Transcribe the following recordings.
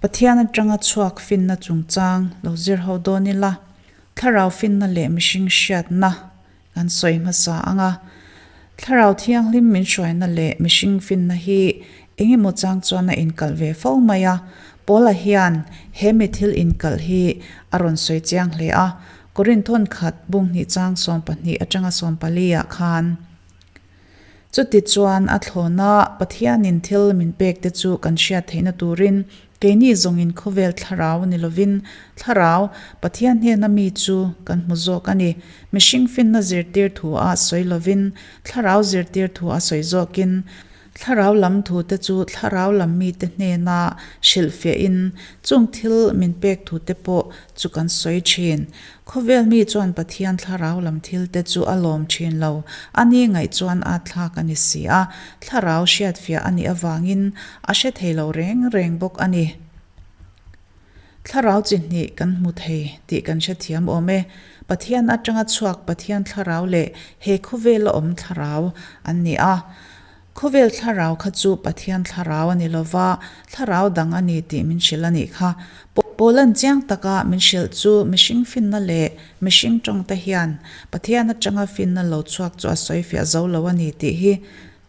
Pathian atanga chhuak finna chungchang lo zir ho dawn ila, thlarau finna leh mihring hriatna kan sawi hmasa ang a. Thlarau thianghlim min hruaina leh mihring finna hi engemaw chang chuan a inkalh ve fo mai a. Paula hian he mi thil inkalh hi a rawn sawi chiang hle a, Korinth khat bunghnih chang 12 atanga 14 ah khan, Chuti chuan a thlawna Pathianin thil min pek te chu kan hriat theihna turin keini zawngin khawvel thlarau ni lovin thlarau Pathian hnena mi chu kan hmu zawk a ni. Mihring finna zirtir thu a sawi lovin thlarau zirtir thu a sawi zawkin Thlarau lam thute chu thlarau lam mite hnena hrilhfiahin chung thil min pek thute pawh chu kan sawi thin. Khawvel mi chuan Pathian thlarau lam thilte chu a lawm thin lo, a ni ngaih chuan a thlak a ni si a, thlarau hriatfiah a nih avangin a hre thei lo reng reng bawk a ni. Thlarau chi hnih kan hmu thei tih kan hrethiam awm e. Pathian atanga chhuak Pathian thlarau leh he khawvela awm thlarau an ni a. Khawvel thlarau kha chu Pathian thlarau a ni lova, thlarau dang a ni tih min hrilh a nih kha. Paula'n chiang taka min hrilh chu mihring finna leh mihring tawngte hian Pathian atanga finna lo chhuak chu a sawifiah zo lo a ni tih hi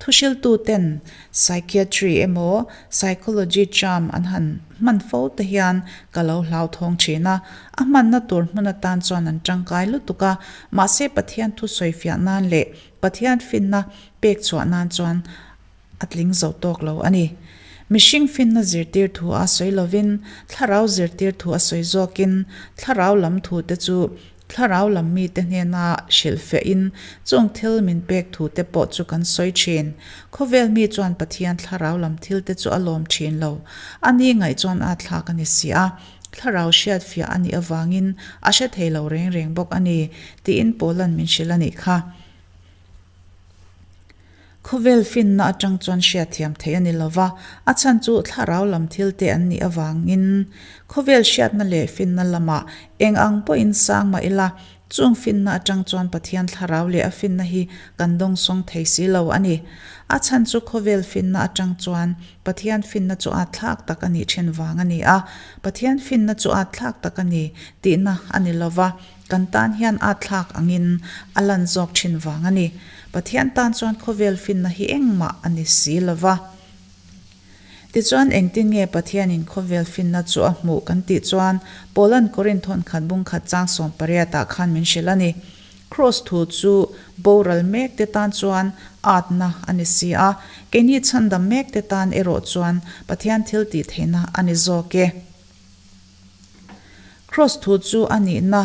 Thuhriltu ten psychiatry emaw psychology term an han hman fo te hian ka lo hlauthawng thin a, a hmanna tur hmun atan chuan an tangkai lutuk a, mahse Pathian thu sawifiah nan leh Pathian finna pek chhuah nan chuan a tling zo tawk lo a ni. Mihring finna zirtir thu a sawi lovin thlarau zirtir thu a sawi zawkin thlarau lam thu te chu Thlarau lam mite hnena hrilhfiahin chung thil min pek thute pawh chu kan sawi thin. Khawvel mi chuan Pathian thlarau lam thilte chu a lawm thin lo. A ni ngaih chuan a thlak a ni si a, thlarau hriatfiah a nih avangin a hre thei lo reng reng bawk a ni, tiin Paula'n min hrilh a nih kha. Khawvel finna atang chuan hriatthiam theih a ni lo va, a chhan chu thlarau lam thilte an nih avangin khawvel hriatna leh finna lamah eng ang pawhin sang mah ila, chung finna atang chuan Pathian thlarau leh a finna hi kan dawngsawng thei si lo a ni. A chhan chu khawvel finna atang chuan Pathian finna chu at thlak tak a nih then vang a ni a, Pathian finna chu at thlak tak a ni tihna a ni lo va. Kan tan hian at thlak angin a lan zawk thin vang a ni. Pathian tan chuan khawvel finna hi engmah a ni si lo va. Tichuan engtin nge Pathianin khawvel finna chu a hmuh kan tih chuan Paula'n Korinth thawnkhat bungkhat chang 18 ah khan min hrilh a ni. Kraws thu chu boral mek te tan chuan atna a ni si a, keini chhandam mek te tan erawh chuan Pathian thil tih theihna a ni zawk e. Kraws thu chu a nihna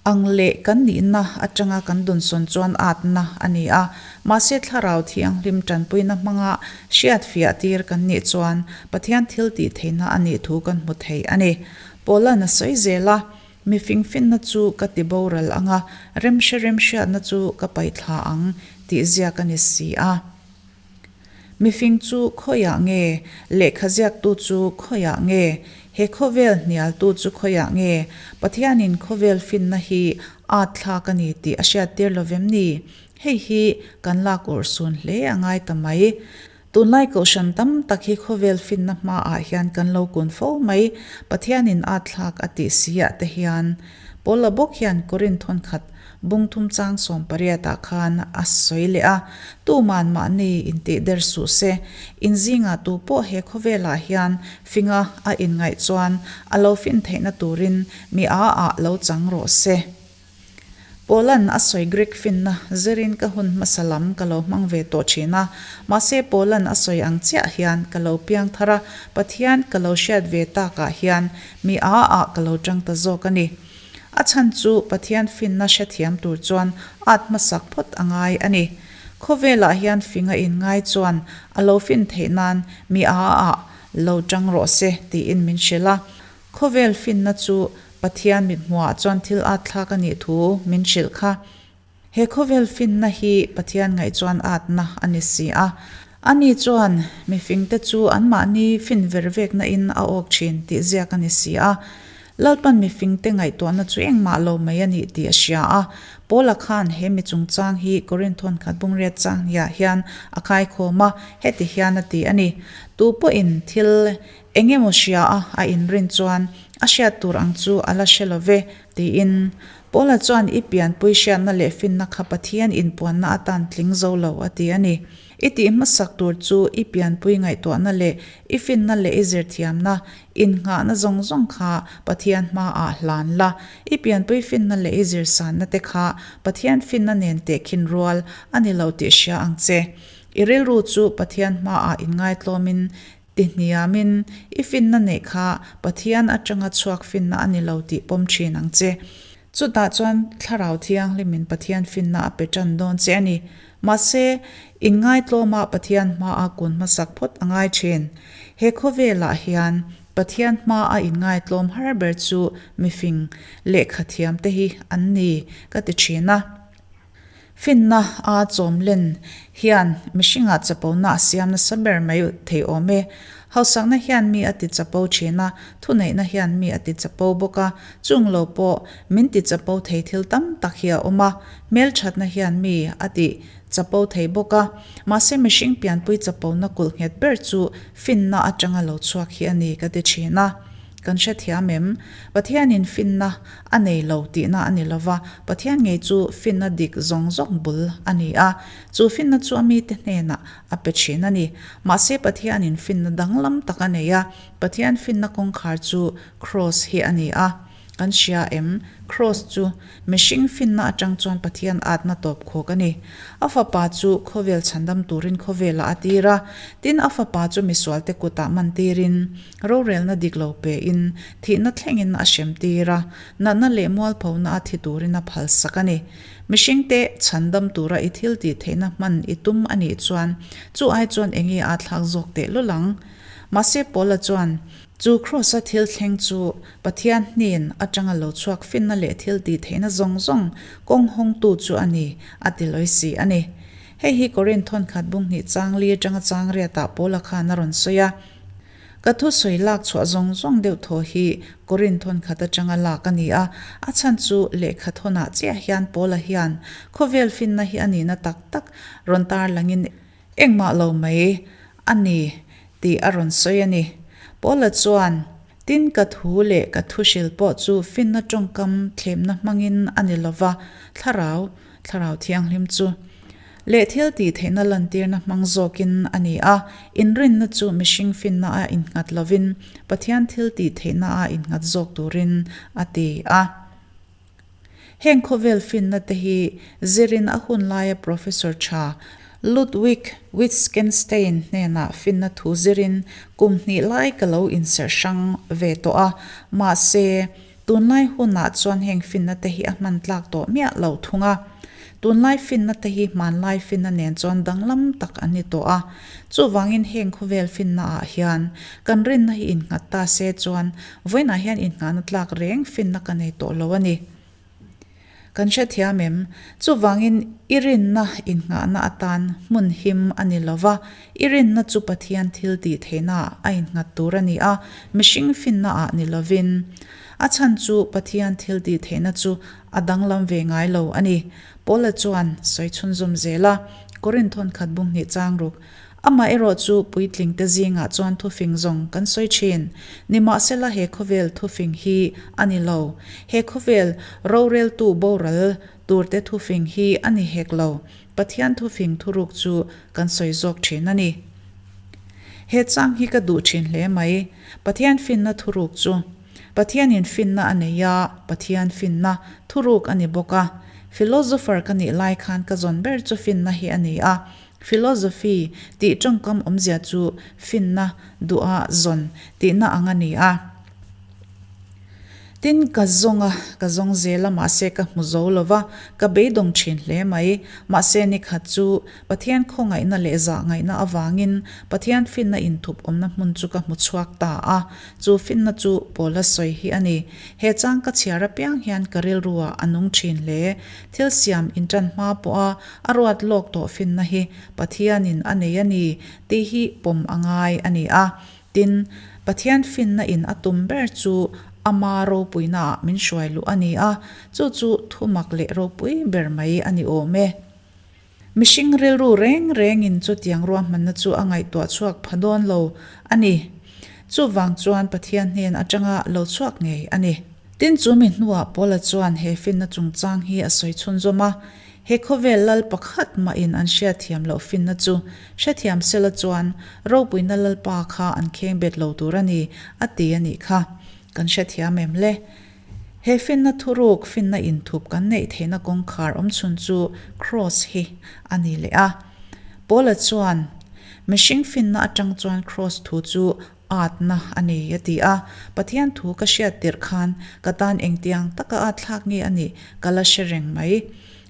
ang leh kan nihna atanga kan dunsawn chuan atna a ni a, mahse Thlarau Thianghlim tanpuina hmanga hriatfiah tir kan nih chuan Pathian thil tih theihna a nih thu kan hmu thei a ni. Paula'n a sawi zel a, Mi fingfinna chu ka ti boral ang a, remhre remhriatna chu ka paihthla ang tih ziak a ni si a. Mifing chu khawiah nge? Lehkha ziaktu chu khawiah nge? He khawvel hnialtu chu khawiah nge? Pathianin khawvel finna hi at thlak a ni tih a hriattir lo vem ni? Hei hi kan lak urhsun hle a ngai ta mai. Tunlai kohhran tam tak hi khawvel finna hmaah hian kan lo kun fo mai. Pathianin at thlak a tih si ah te hian Paula bawk hian Korinth thawnkhat Bungthum chang 18 ah khan a sawi leh a, Tuman mahni intih der suh se, in zingah tu pawh he khawvelah hian finga a inngaih chuan a lo fin theihna turin mi a ah lo chang rawh se. Paula'n a sawi Greek finna zirin ka hun hmasa lam ka lo hmang ve tawh thin a, mahse Paula'n a sawi ang chiah hian ka lo piang thar a, Pathian ka lo hriat ve takah hian mi a ah ka lo tang ta zawk a ni. A chhan chu Pathian finna hrethiam tur chuan at hmasak phawt a ngai a ni. Khawvelah hian fing a inngai chuan a lo fin theih nan mi a ah lo tang rawh se tiin min hrilh a. Khawvel finna chu Pathian mithmuhah chuan thil at thlak a nih thu min hrilh kha. He khawvel finna hi Pathian ngaih chuan atna a ni si a. Ani chuan mifingte chu anmahni fin ver vekna in a awk thin tih ziak a ni si a. Lalpan mifingte ngaihtuahna chu engmah lo mai a nih tih a hria a. Paula khan he mi chungchang hi Korinth thawnkhat bungriat chang hniah hian a khaikhawm a, heti hian a ti a ni, Tu pawhin thil eng emaw hria a a inrin chuan a hriat tur ang chu a la hre lo ve, tiin. Paula chuan i pianpui hriatna leh finna kha Pathian inpuanna atan tling zo lo a ti a ni. I tih hmasak tur chu i pianpui ngaihtuahna leh i finna leh i zirthiamna innghahna zawng zawng kha Pathian hmaah hlan la. I pianpui finna leh i zirsanna te kha Pathian finna nen tehkhin rual a ni lo tih hria ang che. I rilru chu Pathian hmaah inngaitlawmin tihniamin i finna neih kha Pathian atanga chhuak finna a ni lo tih pawm thin ang che. Chutah chuan Thlarau Thianghlimin Pathian finna a pe tan dawn che a ni. Mahse, inngaitlawma Pathian hmaa kun hmasak phawt a ngai thin. He khawvelah hian Pathian hmaa inngaitlawm har ber chu mifing lehkha thiamte hi an ni ka ti thin a. Finna a chawm len hian mihringah chapona a siam nasa ber mai thei awm e. Hausakna hian mi a ti chapo thin a, thuneihna hian mi a ti chapo bawk a, chung lo pawh min ti chapo thei thil tam tak hi a awm a, hmelthatna hian mi a ti chapo thei bawk a. Mahse mihring pianpui chapona kulh nghet ber chu finna atanga lo chhuak hi a ni ka ti thin a. Kan hrethiam em? Pathianin finna a nei lo tihna a ni lo va, Pathian ngei chu finna dik zawng zawng bul a ni a, chu finna chu a mite hnenah a pe thin a ni. Mahse Pathianin finna danglam tak a nei a, Pathian finna kawngkhar chu Kraws hi a ni a. Kan hria em? Kraws chu mihring finna atang chuan Pathian atna tawp khawk a ni. A fapa chu khawvel chhandam turin khawvelah a tir a, tin a fapa chu misualte kutah man tirin rorelna dik lo pein thihna thlengin a hrem tir a, natna leh mualphona a thi turin a phalsak a ni. Mihringte chhandam tura i thil tih theihna hman i tum a nih chuan chu ai chuan enge a thlak zawk teh lul ang? Mahse Paula chuan Chu Kraws-a thil thleng chu Pathian hnen atanga lo chhuak finna leh thil tih theihna zawng zawng kawng hawngtu chu a ni, a ti lawi si a ni. Hei hi Korinth thawnkhat bung hnih chang li atanga chang riatah Paula khan a rawn sawi a. Ka thusawi lak chhuah zawng zawng deuh thaw hi Korinth thawnkhat atanga lak a ni a, a chhan chu lehkha thawnah chiah hian Paula hian khawvel finna hi a nihna tak tak rawn tarlangin Engmah lo mai a ni tih a rawn sawi a ni. Paula chuan, Tin, ka thu leh ka thuhril pawh chu finna tawngkam thlemna hmangin a ni lo va, thlarau, thlarau thianghlim chu leh thil tih theihna lantirna hmang zawkin a ni a, inrinna chu mihring finna a innghat lovin Pathian thil tih theihna a innghat zawk turin a ti a. Heng khawvel finna te hi zirin a hun laia Professor tha Ludwig Wittgenstein hnenah finna thu zirin kum hnih lai ka lo inserh hrang ve tawh a, mahse, tunlai hunah chuan heng finna te hi a hman tlak tawh miah lo thung a. Tunlai finna te hi hmanlai finna nen chuan danglam tak an ni tawh a. Chuvangin heng khawvel finna ah hian kan rinna hi innghat ta se chuan vawiinah hian innghahna tlak reng finna ka nei tawh lo a ni. Kan hrethiam em? Chuvangin i rinna innghahna atan hmun him a ni lo va, i rinna chu Pathian thil tih theihnaah a innghat tur a ni a, mihring finna ah ni lovin. A chhan chu Pathian thil tih theihna chu a danglam ve ngai lo a ni. Paula chuan sawi chhunzawm zel a, Korinth thawnkhat bung hnih chang ruk. Amah erawh chu puitling te zingah chuan thufing zawng kan sawi thin. Nimahsela he khawvel thufing hi a ni lo. He khawvel roreltu boral turte thufing hi a ni hek lo. Pathian thufing thuruk chu kan sawi zawk thin a ni. He chang hi ka duh thin hle mai. Pathian finna thuruk chu. Pathianin finna a nei a, Pathian finna thuruk a ni bawk a. Philosopher ka nih lai khan ka zawn ber chu finna hi a ni a. Philosophy tih tawngkam awmzia chu finna duha zawn tihna ang a ni a. Tin, ka zawng a, ka zawng zel a, mahse ka hmu zo lo va, ka beidawng thin hle mai. Mahse nikhat chu Pathian khawngaihna leh zahngaihna avangin Pathian finna inthup awmna hmun chu ka hmu chhuak ta a, chu finna chu Paula sawi hi a ni. He chang ka chhiar apiang hian ka rilruah a nung thin hle. Thil siam intan hma pawha a ruat lawk tawh finna hi Pathianin a nei a ni tih hi pawm a ngai a ni a. Tin, Pathian finna in a tum ber chu Ama ropuinaah min hruai luh a ni a, chu chu thumak leh ropui ber mai a ni awm e. Mihring rilru reng rengin chutiang ruahmanna chu a ngaihtuah chhuak pha dawn lo a ni. Chuvang chuan Pathian hnen atanga lo chhuak ngei a ni. Tin chu mi hnuah Paula chuan he finna chungchang hi a sawi chhunzawm a, He khawvel lal pakhat mahin an hriatthiam loh finna chu hrethiam sela chuan ropuina lalpa kha an kheng bet lo tur a ni, a ti a nih kha. Kan hrethiam em le? He finna thuruk, finna inthup kan neih theihna kawngkhar awmchhun chu Kraws hi a ni leh a. Paula chuan, Mihring finna atang chuan Kraws thu chu atna a ni, a ti a. Pathian thu ka hriat tirh khan ka tan engtiang taka at thlak nge a nih ka la hre reng mai.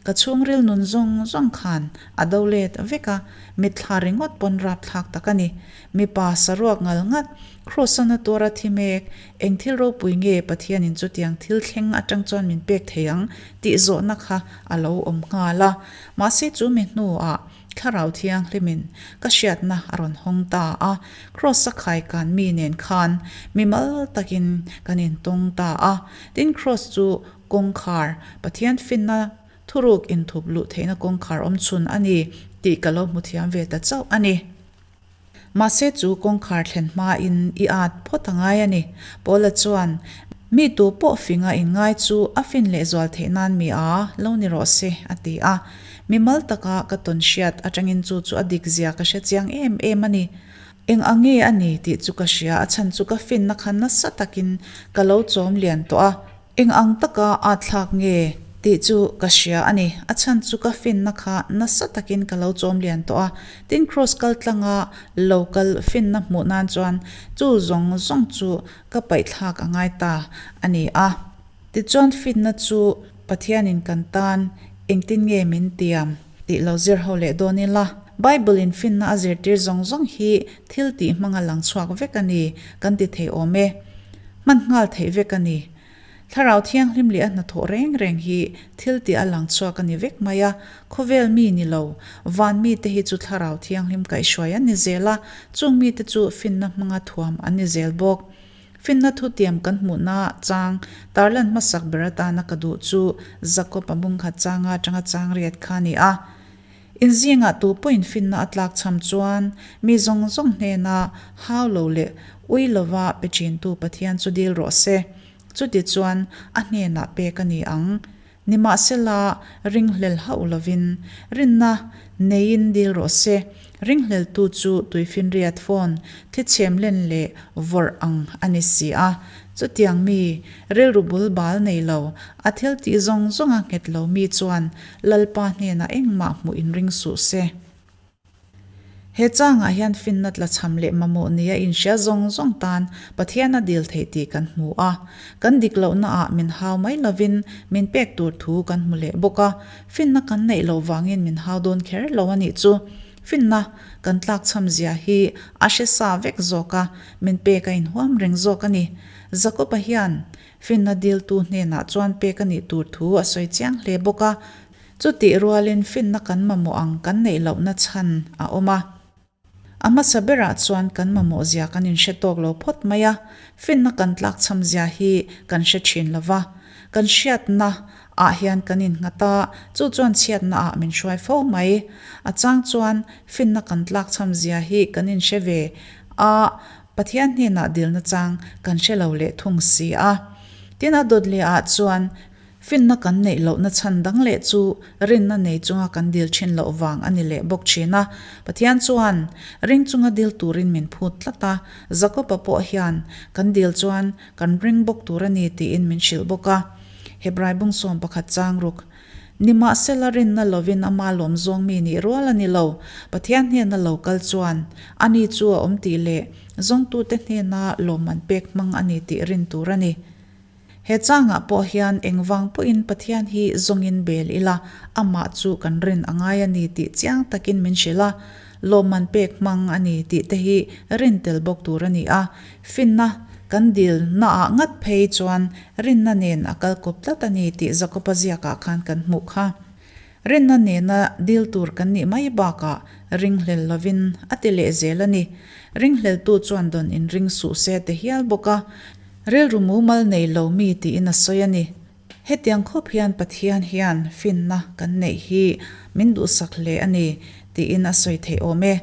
Ka chhungril nun zawng zawng khan a do let vek a, mitthla ringawt pawn rapthlak tak a ni. Mipa saruak ngal ngat, Kraws-a na tuara thi mek, eng thil ropui nge Pathianin chutiang thil thleng atang chuan min pek thei ang tih zawhna kha a lo awm nghal a. Mahse chu mi hnuah Thlarau Thianghlimin ka hriatna a rawn hawng ta a, Kraws-a khaikan mi nen khan mimal takin kan intawng ta a. Tin, Kraws chu kawngkhar, Pathian finna thuruk inthup luh theihna kawngkhar awmchhun a ni tih ka lo hmu thiam ve ta chauh a ni. Mahse chu kawngkhar thlen hmain i at phawt a ngai a ni. Paula chuan, Mi tu pawh finga inngai chu a fin lehzual theih nan mi a lo ni rawh se, a ti a. Mi mal taka ka tawn hriat atangin chu chu a dik zia ka hre chiang em em a ni. Eng ang nge a ni tih chu ka hria, a chhan chu ka finna kha nasa takin ka lo chawm lian tawh a. Eng ang taka at thlak nge tih chu ka hria a ni. A chhan chu ka finna kha nasa takin ka lo chawm lian tawh a. Tin Kraws kal tlanga lo kal finna hmuh nan chuan chu zawng zawng chu ka paih thlak a ngai ta a ni a. Tichuan finna chu Pathianin kan tan engtin nge min tiam tih lo zir ho leh dawn ila. Bible-in finna a zirtir zawng zawng hi thil tih hmanga lang chhuak vek a ni kan ti thei awm e. Hman nghal theih vek a ni. Thlarau Thianghlim leh a hnathawh reng reng hi thil tih a lang chhuak a ni vek mai a, khawvel mi ni lo, van mite hi chu Thlarau Thianghlim kaihhruai an ni zel a, chung mite chu finna hmanga thuam an ni zel bawk. Finna thutiam kan hmuhna chang tarlan hmasak ber atana ka duh chu Jakob a bungkhat changa atanga chang riat kha a ni a. Inzingah tu pawhin finna a tlak cham chuan mi zawng zawng hnena hau lo leh ui lova pe ṭhintu Pathian chu dil rawh se. Chuti chuan a hnenah pek a ni ang. Nimahsela, ringhlel hauh lovin rinna neiin dil rawh se. Ringhleltu chu tuifinriat phone thichhem len leh vawrh ang a ni si a. Chutiang mi, rilru bul bal nei lo, a thil tih zawng zawnga nghet lo mi chuan Lalpa hnenah engmah hmuh inring suh se. He changah hian finna tlachham leh mamawh nia inhria zawng zawng tan Pathian a dil theih tih kan hmu a. Kan dik lohnaah min hau mai lovin min pek tur thu kan hmu leh bawk a. Finna kan neih loh vangin min hau dawn kher lo a nih chu. Finna kan tlakchham zia hi a hre sa vek zawk a, min pek a inhuam reng zawk a ni. Jakob-a hian Finna diltu hnenah chuan pek a nih tur thu a sawi chiang hle bawk a. Chutih rualin finna kan mamawh ang kan neih lohna chhan a awm a. A hmasa berah chuan kan mamawh zia kan inhre tawk lo phawt mai a, finna kan tlakchham zia hi kan hre thin lo va. Kan hriatna ah hian kan innghat a, chu chuan chhiatna ah min hruai fo mai. A chang chuan finna kan tlakchham zia hi kan inhre ve a, Pathian hnenah dilna chang kan hre lo leh thung si a. Tin a dawt leh ah chuan finna kan neih lohna chhan dang leh chu rinna nei chunga kan dil thin loh vang a ni leh bawk thin a. Pathian chuan ring chunga dil turin min phut tlat a, Jakoba pawh hian kan dil chuan kan ring bawk tur a ni tiin min hrilh bawk a. Hebrai bung 11 chang ruk. Nimahsela rinna lovin ama lawm zawng mi nih rual a ni lo. Pathian hnena lo kal chuan ani chu a awm tih leh zawngtute hnena lawmman pek hmang a ni tih rin tur a ni. He changah pawh hian engvang pawhin Pathian hi zawngin bel ila amah chu kan rin a ngai a ni tih chiang takin min hrilh a, lawmman pek hmang a ni tih te hi rin tel bawk tur a ni a. Finna kan dil naah ngat phei chuan rinna nen a kal kawp tlat a ni tih Jakoba ziakah khan kan hmuh kha. Rinna nena dil tur kan nih mai bakah ringhlel lovin a ti leh zel a ni. Ringhleltu chuan dawn inring suh se ti hial bawk a. Rilru mumal nei lo mi tiin a sawi a ni. Hetiang khawp hian Pathian hian finna kan neih hi min duhsak hle a ni tiin a sawi theih awm e.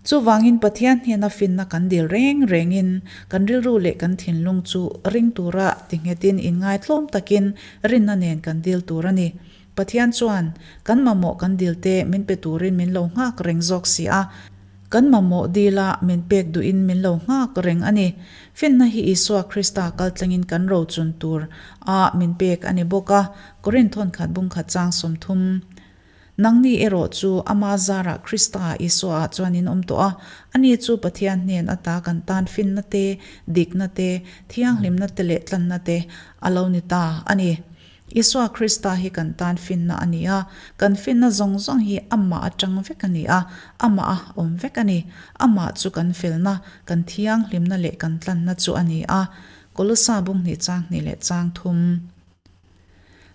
Chuvangin Pathian hnena finna kan dil reng rengin kan rilru leh kan thinlung chu ring tura tinghetin inngaitlawm takin rinna nen kan dil tur a ni. Pathian chuan kan mamawh kan dilte min pe turin min lo nghak reng zawk si a. Kan mamawh dila min pek duhin min lo nghak reng a ni. Finna hi Isua Krista kaltlangin kan rochun tur a min pek a ni bawk a, Korinth thawnkhat bungkhat chang 30. Nangni erawh chu ama zarah Krista Isua ah chuan in awm tawh a, ani chu Pathian hnen ata kan tan finna te, dikna te, thianghlimna te leh tlanna te a lo ni ta a ni. Isua Krista hi kan tan finna a ni a, kan finna zawng zawng hi amah atang vek a ni a, amah a awm vek a ni. Amah chu kan felna, kan thianghlimna leh kan tlanna chu a ni a. Kolosa bung hnih chang hnih leh chang thum.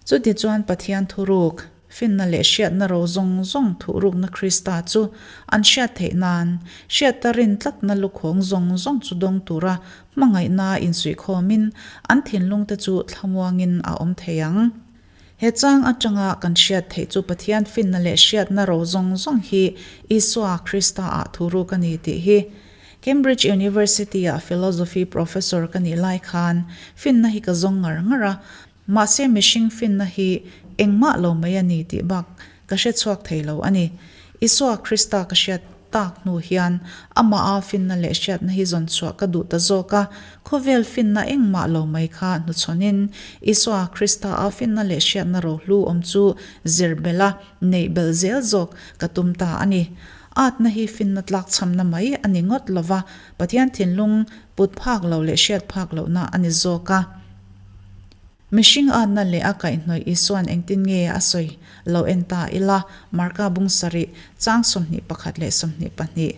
Chutichuan Pathian thuruk, finna leh hriatna ro zawng zawng thuhrukna Krista chu an hriat theih nan, hriatta rin tlatna lukhawng zawng zawng chu dawng tura Hmangaihna insuihkhawmin an thinlungte chu thlamuangin a awm thei ang. He chang atanga kan hriat theih chu Pathian finna leh hriatna ro zawng zawng hi Isua Krista-ah thuruk a ni tih hi. Cambridge University-ah Philosophy Professor ka nih lai khan finna hi ka zawng ngar ngar a, mahse mihring finna hi engmah lo mai a ni tih bak Ka hre chhuak thei lo a ni. Isua Krista ka hriat tak hnu hian amaha finna leh hriatna hi zawn chhuah ka duh ta zawk a, khawvel finna engmah lo mai kha hnuchhawnin Isua Krista-a finna leh hriatna rohlu awm chu zir belh a, neih belh zel zawk ka tum ta a ni. Atna hi finna tlakchhamna mai a ni ngawt lo va, Pathian thinlung put phak lo leh hriat phak lohna a ni zawk a. Mihring atna leh a kaihhnawih Isua'n engtin nge a sawi lo en ta ila, Marka bung sarih, chang 21 leh 22.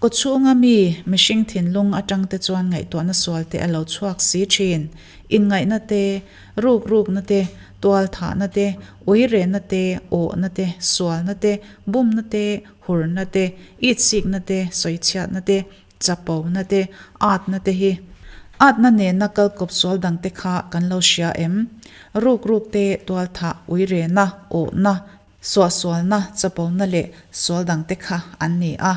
Kawchhunga mi, mihring thinlung atang te chuan ngaihtuahna sual te a lo chhuak si thin. Inngaihna te, rukrukna te, tualthahna te, uirehna te, awhna te, sualna te, bumna te, hurna te, itsikna te, sawichhiatna te, Chapona te, atna te hi atna nena kal kawp sual dang te kha kan lo hria em? Rukruk te, tualthah, uirena, awhna, suahsualna, chapona leh sual dang te kha an ni a.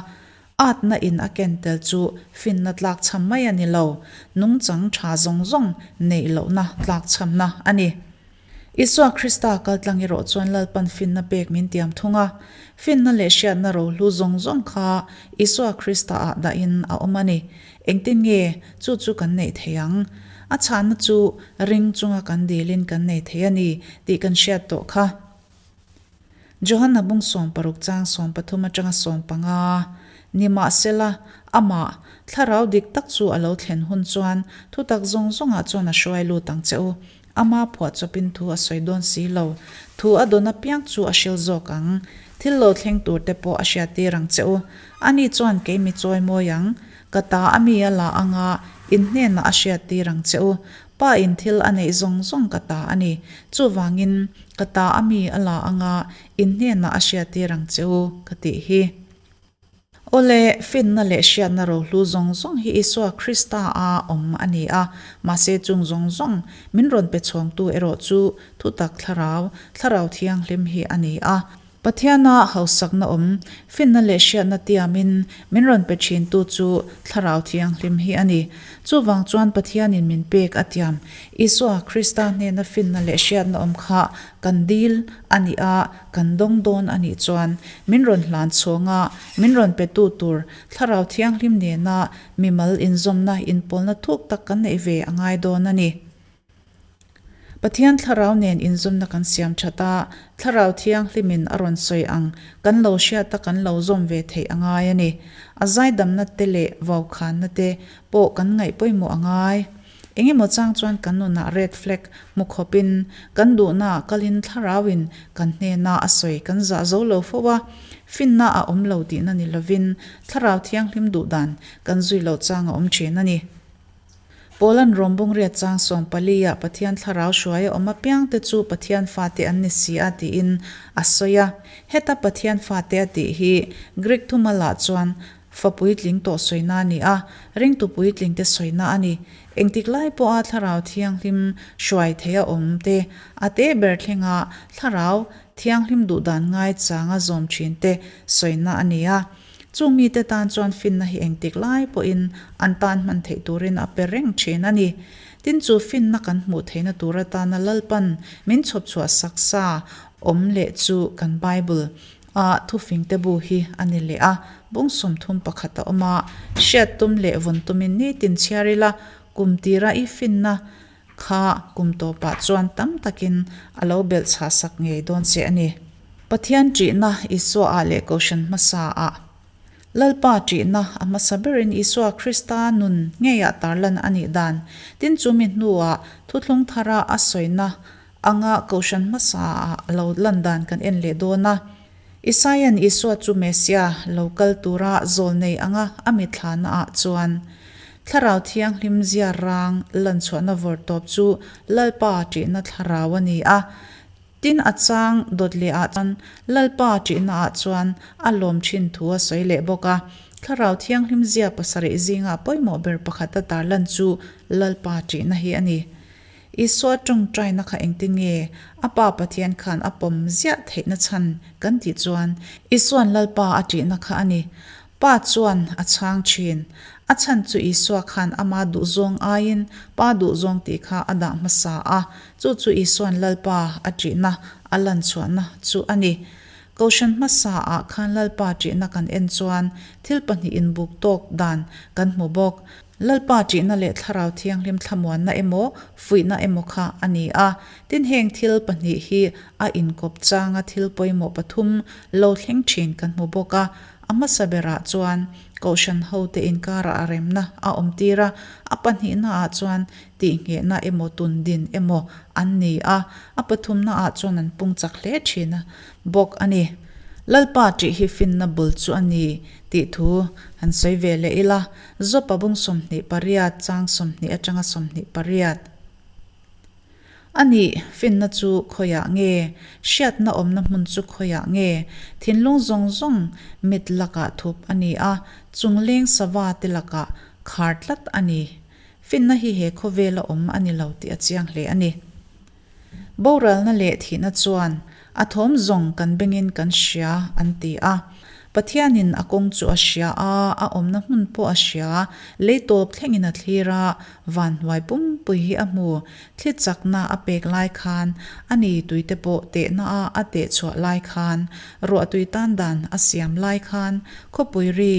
Atna in a ken tel chu finna tlakchham mai a ni lo, nungchang tha zawng zawng neih lohna tlakchhamna a ni. Isua Krista kaltlang erawh chuan Lalpan finna pek min tiam thung a. Finna leh hriatna rohlu zawng zawng kha Isua Krista-ah dahin a awm a ni. Engtin nge chu chu kan neih theih ang? A chhahna chu ring chunga kan dilin kan nei thei a ni tih kan hriat tawh kha. Johanna bung 60 chang 13 atanga 15 Nimahsela, amah, thlarau dik tak chu a lo thlen hun chuan thutak zawng zawngah chuan a hruai lut ang che u. Ama phuahchawpin thu a sawi dawn si lo. Thu a dawn apiang chu a hril zawk ang. Thil lo thleng tur te pawh a hriattir ang che u. Ani chuan kei mi chawi mawi ang. Ka ta a mi a la anga in hnenah a hriattir ang che u. Pa in thil a neih zawng zawng ka ta a ni. Chuvangin, ka ta a mi a la anga in hnenah a hriattir ang che u, ka tih hi. Awle, finna leh hriatna rohlu zawng zawng hi Isua Krista a awm a ni a, mahse chung zawng zawng min rawn pe chhawngtu erawh chu thutak thlarau, Thlarau Thianghlim hi a ni a. Pathiana hausakna awm, finna leh hriatna tiamin min rawn pe thintu chu Thlarau Thianghlim hi a ni. Chuvang chuan Pathianin min pek a tiam, Isua Krista hnena finna leh hriatna awm kha kan dil a ni a, kan dawng dawn a nih chuan min rawn hlan chhawnga min rawn petu tur Thlarau Thianghlim nena mimal inzawmna inpawlna thuk tak kan neih ve a ngai dawn a ni. Pathian Thlarau nen inzawmna kan siam that a, Thlarau Thianghlimin a rawn sawi ang kan lo hriata kan lo zawm ve theih a ngai a ni. A zaidamna te leh vaukhanna te pawh kan ngaih pawimawh a ngai. Engemaw chang chuan kan nunah red flag hmu khawpin kan duhnaah kalin thlarauin kan hnena a sawi kan zah zo lo fo a, finna a awm lo tihna ni lovin thlarau thianghlim duh dan kan zui loh chang a awm thin a ni. Paula'n Rom bungriat chang 14 ah Pathian thlarau hruai a awm apiangte chu Pathian fate an ni si a tiin a sawi a. Heta Pathian fate a tih hi Greek thumalah chuan. Fa puitling tawh sawina a ni a, ringtu puitlingte sawina a ni. Engtik lai pawha Thlarau Thianghlim hruai theia awm te, a te ber thlenga Thlarau Thianghlim duhdan ngaichanga zawm thin te sawina a ni a. Chung mite tan chuan finna hi engtik lai pawhin an tan hman theih turin a pe reng thin a ni. Tin chu finna kan hmuh theihna tur atana Lalpan min chhawp chhuah sak sa awm leh chu kan Bible a thufingte bu hi a ni leh a, bung 31 a awm a, hriat tum leh vawn tumin nitin chhiar ila kum tira i finna kha kum tawpah chuan tam takin a lo belh chhah sak ngei dawn che a ni. Pathian ṭihna Isua ah leh Kohhran hmasa ah. Lalpa ṭihna a hmasa berin Isua Krista nun ngeiah tarlan a nih dan, tin chu mi hnuah thuthlung thara a sawina anga Kohhran hmasa ah a lo lan dan kan en leh dawn a. Isaia'n Isua chu Messiah lo kal tura zawl nei anga a mithlana ah chuan Thlarau Thianghlim zia rang lan chhuahna vawrtawp chu Lalpa ṭihna thlarau a ni a. Tin a chang dawt leh ah chuan Lalpa ṭihna ah chuan a lawm ṭhin thu a sawi leh bawk a. Thlarau Thianghlim zia pasarih zinga pawimawh ber pakhat a tarlan chu Lalpa ṭihna hi a ni. Isua tawngtaina kha engtin nge a Pa Pathian khan a pawm ziah theihna chhan kan tih chuan Isua'n Lalpa a ṭihna kha a ni. Pa chuan a chhang ṭhin. A chhan chu Isua khan ama duhzawng aiin Pa duhzawng tih kha a dah hmasa a, chu chu Isua'n Lalpa a ṭihna a lan chhuahna chu a ni. Kohhran hmasa ah khan Lalpa ṭihna kan en chuan thil pahnih inbuk tawk dan kan hmu bawk. Lalpa ṭihna leh Thlarau Thianghlim thlamuanna emaw, fuihna emaw kha a ni a. Tin, heng thil pahnih hi a inkawp changa thil pawimawh pathum lo thleng ṭhin kan hmu bawk a. A hmasa berah chuan Kohhran hote inkarah a remna a awm tir a, a pahnihnaah chuan tihnghehna emaw tundin emaw an ni a, a pathumnaah chuan an pung chak hle ṭhin bawk a ni. Lalpa ṭih hi finna bul chu a ni tih thu han sawi ve leh ila. Zawpa bung 28 chang 20 atanga 28. A nih, finna chu khawiah nge? Hriatna awmna hmun chu khawiah nge? Thinlung zawng zawng mit lakah thup a ni a, chungleng sava te lakah khar tlat a ni. Finna hi he khawvela awm a ni lo tih a chiang hle a ni. Boralna leh thihna chuan a thawm zawng kan bengin kan hria an ti a. Pathianin a kawng chu a hria a, a awmna hmun pawh a hria, lei tawp thlengin a thlir a, van hnuai pumpui hi a hmu, thli chakna a pek lai khan, a ni tuite pawh tehna a a teh chhuah lai khan, ruahtui tan dan a siam lai khan, khawpui ri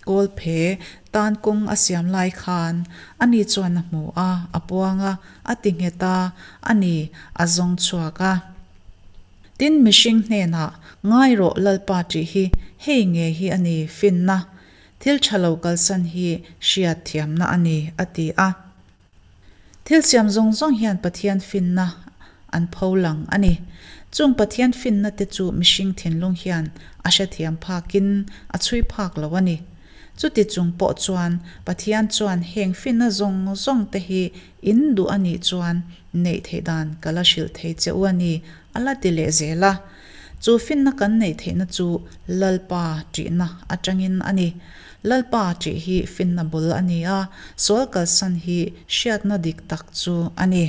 kawl phe tan kawng a siam lai khan, a ni chuan a hmu a, a puang a, A ti nghet a, a ni, a zawng chhuak a. Tin, mihring hnenah, Ngai rawh Lalpa tih hi hei nge hi a ni, finna, thil tha lo kalsan hi hriat thiamna a ni, a ti a. Thil siam zawng zawng hian Pathian finna an pho lang a ni. Chung Pathian finna te chu mihring thinlung hian a hrethiam phakin a chhui phak lo a ni. Chuti chung pawh chuan Pathian chuan heng finna zawng zawng te hi in duh a nih chuan neih theih dan ka la hrilh thei che u a ni, a la ti leh zel a. Chu finna kan neih theihna chu Lalpa ṭihna aṭangin a ni. Lalpa ṭih hi finna bul a ni a, sual kalsan hi hriatna dik tak chu a ni.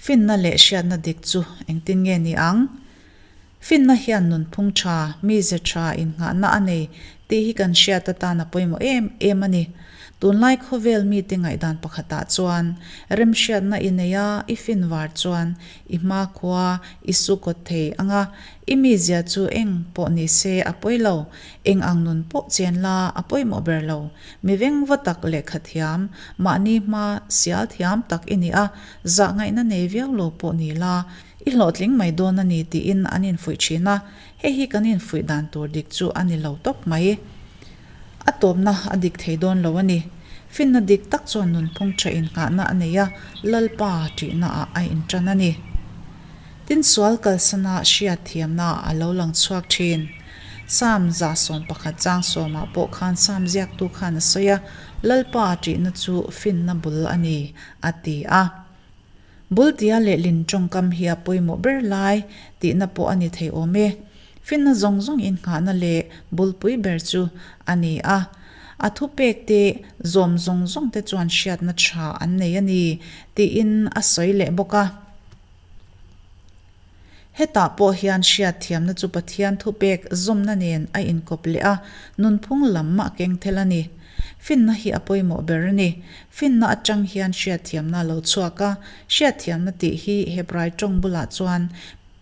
Finna leh hriatna dik chu engtin nge ni ang? Finna hian nunphung tha, mize tha innghahna a nei tih hi kan hriat atan a pawimawh em em a ni. Tunlai khawvel mite ngaihdan pakhatah chuan remhriatna i nei a, i fin var chuan i hmakhua i su kawt thei ang a, i mizia chu eng pawh ni se a pawi lo, eng ang nun pawh chen la a pawimawh ber lo. Mi vengva tak lehkha thiam, mahni hma sial thiam tak i ni a, zahngaihna nei viau lo pawh ni la, I hlawhtling mai dawn a ni tiin an infuih thin a, hei hi kan infuih dan tur dik chu a ni lo tawp mai. A tawpna a dik thei dawn lo a ni. Finna dik tak chuan nunphung tha innghahna a nei a, Lalpa ṭihna ah a inṭan a ni. Tin sual kalsana hriat thiamna ah a lo lang chhuak thin. Psalm 111 chang sawmah pawh khan Psalm ziaktu khan a sawi a, Lalpa ṭihna chu finna bul a ni, a ti a. Bultia leh Lin tawngkam hi a pawimawh ber lai tihna pawh a ni thei awm e. Finna zawng zawng innghahna leh bulpui ber chu a ni a. A thupekte zawm zawng zawngte chuan hriatna tha an nei a ni, tiin a sawi leh bawk a. Hetah pawh hian hriatthiamna chu Pathian thupek zawmna nen a inkawp leh a, nunphung lam a keng thel a ni. Finna hi a pawimawh ber a ni. Finna atang hian hriatthiamna a lo chhuak a, hriatthiamna tih hi Hebrai tawng bulah chuan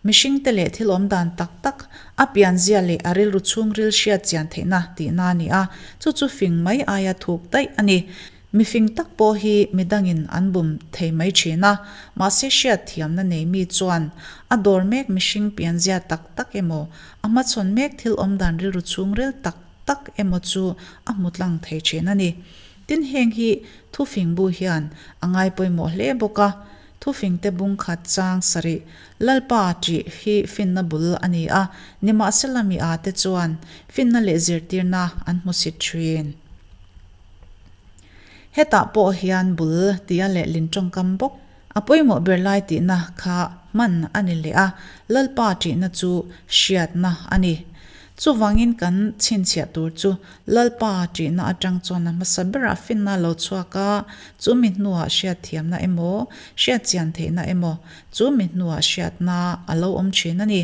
mihringte leh thil awm dan tak tak, a pianzia leh a rilru chhungril hriat chian theihna tihna a ni a, chu chu fing mai aia thuk daih a ni. Mifing tak pawh hi midangin an bum thei mai thin a, mahse hriatthiamna nei mi chuan a dawr mek mihring pianzia tak tak emaw, a hmachhawn mek thil awmdan rilru chhungril tak tak emaw chu a hmu tlang thei thin a ni. Tin heng hi thufing bu hian a ngai pawimawh hle bawk a, thufingte bung khat chang sarih Lalpa tih hi finna bul a ni a, nimahsela mi â te chuan finna leh zirtirna an hmu sit thin. Hetah pawh hian bul tia lehlin tawngkam bawk a pawimawh ber lai tihna kha hman a ni leh a, Lalpa tihna chu hriatna a ni. Chuvangin kan chhinchhiah tur chu Lalpa tihna atang chuan a hmasa berah finna a lo chhuak a, chu mi hnuah hriatthiamna emaw, hriatchian theihna emaw, chu mi hnuah hriatna a lo awm thin a ni.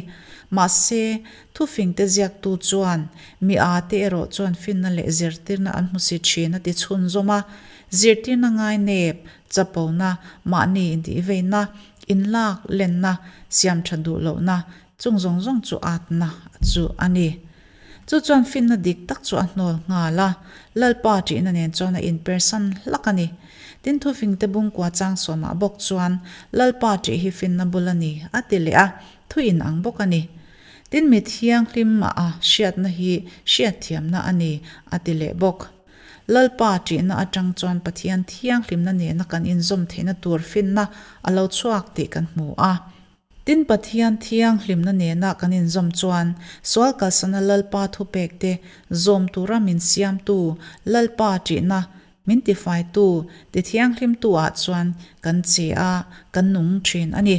Mahse, Thufingte ziaktu chuan, Mi â te erawh chuan finna leh zirtirna an hmu si thin a ti chhunzawm a. Zirtirna ngai nep, chapona, mahni intihveina, inlak lenna, siamtha duh lohna, chung zawng zawng chu âtna chu a ni. Chu chuan finna dik tak chu a hnawl nghal a, Lalpa ṭihna nen chuan a inpersan hlak a ni. Tin thufingte bungkua chang sawmah bawk chuan, Lalpa ṭih hi finna bul a ni, a ti leh a, thu inang bawk a ni. Tin mi thianghlim a hriatna hi hriatthiamna a ni, a ti leh bawk. Lalpa ṭihna aṭang chuan Pathian thianghlimna nena kan inzawm theihna tur finna a lo chhuak tih kan hmu a. Tin Pathian thianghlimna nena kan inzawm chuan sual kalsana Lalpa thupekte zawm tura min siamtu Lalpa ṭihna min tifaitu, tithianghlimtu ah chuan kan che a, kan nung ṭhin a ni.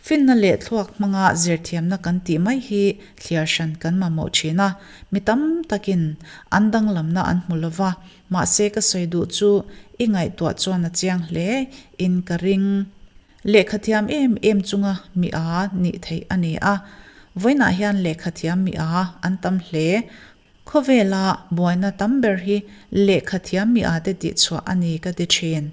Finna leh thluak hmanga zirthiamna kan tih mai hi thliar hran kan mamawh thin a, mi tam takin an danglamna an hmu lo va, mahse ka sawi duh chu i ngaihtuah chuan a chiang hle in ka ring. Lehkhathiam em em chunga mi a nih theih a ni a, vawiinah hian lehkhathiam mi a an tam hle. Khawvela buaina tam ber hi lehkhathiam mi a te tihchhuah a ni ka ti thin.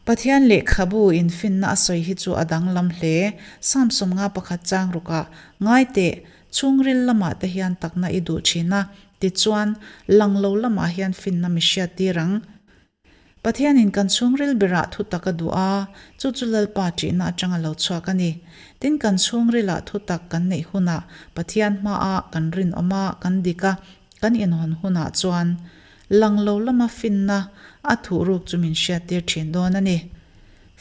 Pathian lehkhabu in finna a sawi hi chu a danglam hle. Psalm 51 chang rukah, Ngai teh, chhungril lamah te hian takna i duh thin a, tichuan, lang lo lamah hian finna mi hriat tir ang. Pathianin kan chhungril berah thutak a duh a, chu chu Lalpa ṭihna aṭang a lo chhuak a ni. Tin, kan chhungrilah thutak kan neih hunah Pathian hmaah kan rinawm a, kan dik a, kan inhawn hunah chuan Lang lo lama finna a thuhruk chu min hriattir thin dawn a ni.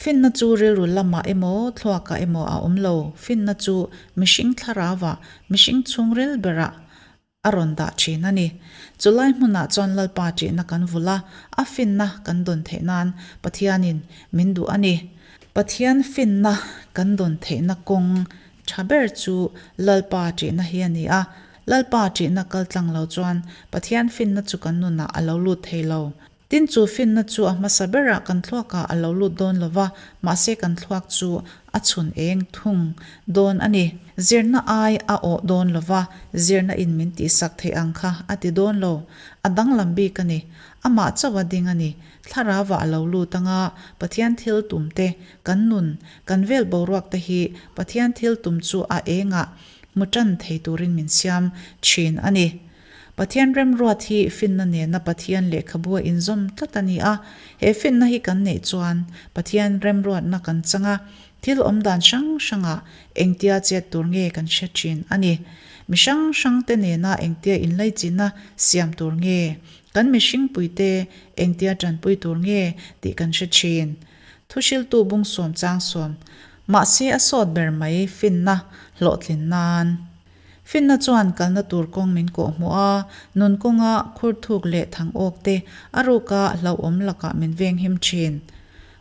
Finna chu rilru lamah emaw, thluakah emaw a awm lo. Finna chu mihring thlarauah, mihring chhungril berah a rawn dah thin a ni. Chulai hmunah chuan Lalpa ṭihna kan vulh a, a finna kan dawn theih nan Pathianin min duh a ni. Pathian finna kan dawn theihna kawng tha ber chu Lalpa ṭihna hi a ni a. Lalpa ṭihna kal tlang lo chuan Pathian finna chu kan nunah a lo lut thei lo. Tin chu finna chu a hmasa berah kan thluakah a lo lut dawn lo va, mahse kan thluak chu a chhun eng thung dawn a ni. Zirna ai a awh dawn lo va, zirna in min tihsak theih ang kha a ti dawn lo. A danglam bik a ni. Amah chauh a ding a ni. Thlarauah a lo lut anga Pathian thil tum te, kan nun, kan vel boruak te hi Pathian thil tum chu a engah hmu tan thei turin min siam thin a ni. Pathian remruat hi finna nena Pathian lehkhabu a inzawm tlat a ni a, he finna hi kan neih chuan Pathian remruatna kan chang a, thil awmdan hrang hrangah engtia chet tur nge kan hre thin a ni. Mi hrang hrangte nena engtia inlaichinna siam tur nge, kan mihringpuite engtia tanpui tur nge tih kan hre thin. Thuhriltu bung sawm chang sawm. Mahse a sawt ber mai finna hlawhtlin nan. Finna chuan kalna tur kawng min kawh hmuh a, nun kawnga khur thuk leh thang awk te a ruka hlauhawm lakah min venghim thin.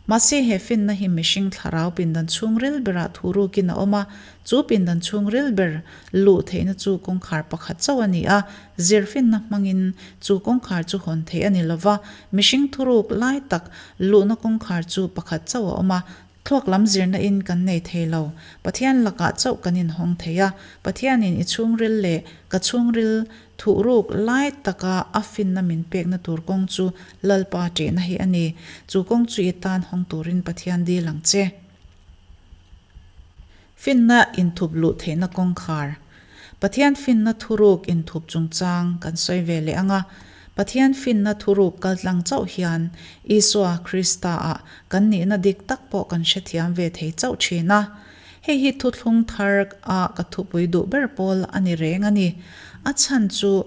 Mahse he finna hi mihring thlarau pindan chhungril berah thurukin a awm a, chu pindan chhungril ber luh theihna chu kawngkhar pakhat chauh a ni a, zir finna hmangin chu kawngkhar chu hawn theih a ni lova, mihring thuruk lai tak luhna kawngkhar chu pakhat chauh a awm a, Thluak lam zirna in kan nei thei lo. Pathian lakah chauh kan inhawng thei a. Pathianin i chhungril leh ka chhungril thuhruk lai taka a finna min pekna tur kawng chu Lalpa ṭihna hi a ni. Chu kawng chu i tan hawng turin Pathian dil ang che. Finna inthup luh theihna kawngkhar. Pathian finna thuruk inthup chungchang kan sawi ve leh ang a. Pathian finna thuruk kaltlang chauh hian Isua Krista-ah kan nihna dik tak pawh kan hrethiam ve thei chauh thin a. Hei hi thuthlung thar a ka thupui duh ber pawl a ni reng a ni. A chhan chu